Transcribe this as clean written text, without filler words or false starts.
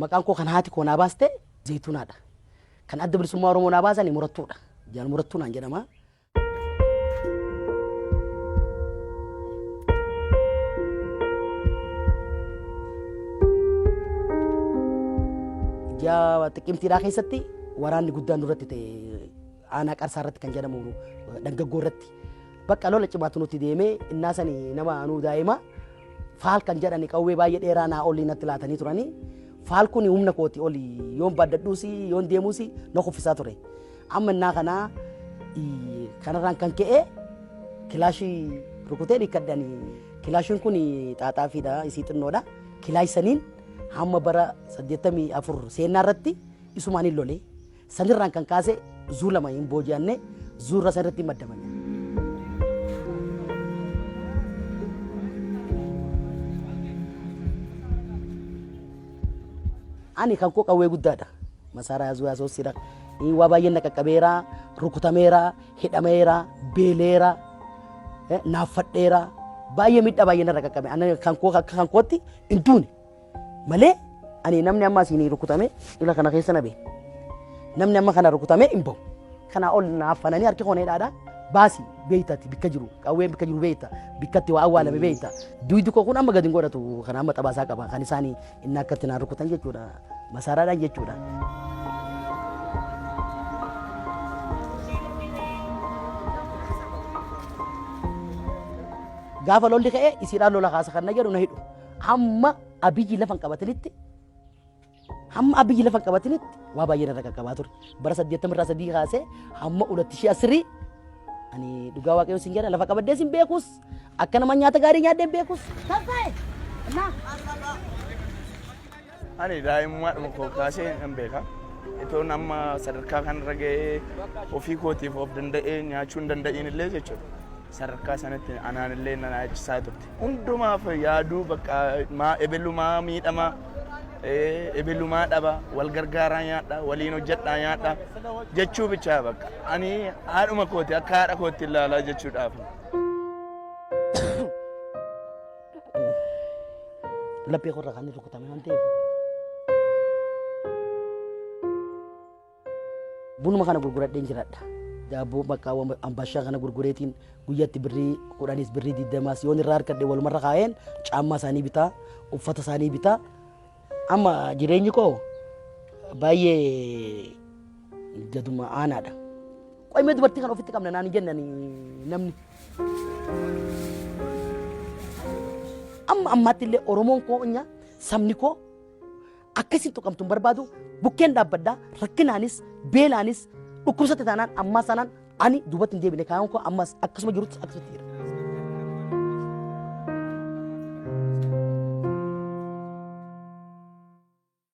Maqaan koo kan haati koo naa baaste Zayituunaadha. Kan Adda Bilisummaa Oromoo naa baasan Murattuudha. Jaal Murattuu naan jedhama. Ji'a xiqqimtiidhaa keessatti waraanni guddaan nurratti ta'e aanaa qarsaa irratti kan jedhamu dhangaggoo irratti bakka lola cimaatu nutti deemee innaa sani nama anuu daa'ima faal kan jedhani qawwee baay'ee dheeraa naa olii natti laatanii turanii faal kun humna kooti oli yoon baadhadhuusi yoon deemuusi na kuffisaa ture amma innaa kanaa kanarraan kan ka'e kilaashii rukutee dhikkadhani kilaashiin kun xaaxaafiidha isii xinnoodha kilaash saniin hamma bara 84 seennaa irratti isumaan hin lolee Sanirraan kan kaase zuu 2 hin booji'anne zuurra san irratti maddamanne. Ani kan koo qawwee guddaadha. Masaaraa zuu yaasoossiidha. Waa baay'een na qaqqabeera, rukutameera, hidhameera, beeleera, naaffadheera. Baay'ee miidhaa baay'ee narra qaqqabe. Ani kan koo akka kan kootti hin duune. Malee ani namni amma asiin rukutame ila kana keessa na bee. Namni amma kana rukutame hin bahu. Kanaa ol naaffananii harki koo hidhaadha. Baasi beeytaati bikka jiru qawween bikka jiru beeyta bikkatti waa awwaalame beeyta. Duydi koo kun amma gadi hin godhatu kana amma xabaasaa qaba kan isaanii inni akkatti naan rukutan jechuudha masaaraadhaan jechuudha. Gaafa lolli ka'e isiidhaan lola kaasa kan na jedhu na hidhu. Hamma Abiyyi lafa hin qabatinitti hamma Abiyyi lafa hin qabatinitti waa baay'ee narra qaqqabaa ture. Bara 80 irraa sadii kaasee hamma ulatti ishee asirii ani dhugaa waaqayyoon sin jedha lafa qabadhee sin beekus akka nama nyaata gaarii nyaadhee hin beekus. Tasfaye! Naa! Ani daa'imummaadhuma koo kaasee nan beeka. Itoon amma sadarkaa kanarra ga'ee ofii kootiif of danda'ee nyaachuu hin danda'iin illee jechuudha. Sadarkaa sanatti anaan illee na yaachisaa turte. Hundumaaf yaaduu bakka maa ebelumaa miidhama ebelumaa dhaba wal gargaaraa nyaadha waliin hojjedhaa nyaadha jechuu bichaa bakka ani haadhuma kooti akka haadha kootti ilaalaa jechuudhaaf. Laphee korra kan rukutame waan ta'eef. Bunuma kana gurguradheen jiraadha. Daabboo bakka ambashaa kana gurgureetiin guyyatti birrii 10s birrii 20s yoon irraa harkadhe walumarra kaa'een caammaa isaanii bitaa uffata isaanii bitaa. Amma jireenyi koo baay'ee gaduma aanaadha. Qoy mee dubartii kana ofitti qabna naan hin jennani namni. Amma ammaatti illee Oromoon koo onya sabni koo akka isin tuqamtu hin barbaadu bukkeen dhaabbadhaa rakkinaanis beelaanis dhukkubsate taanaan ammaa sanaan ani duubatti hin deebine kaayoon koo ammas akkasuma jirutti akkasumatti jira.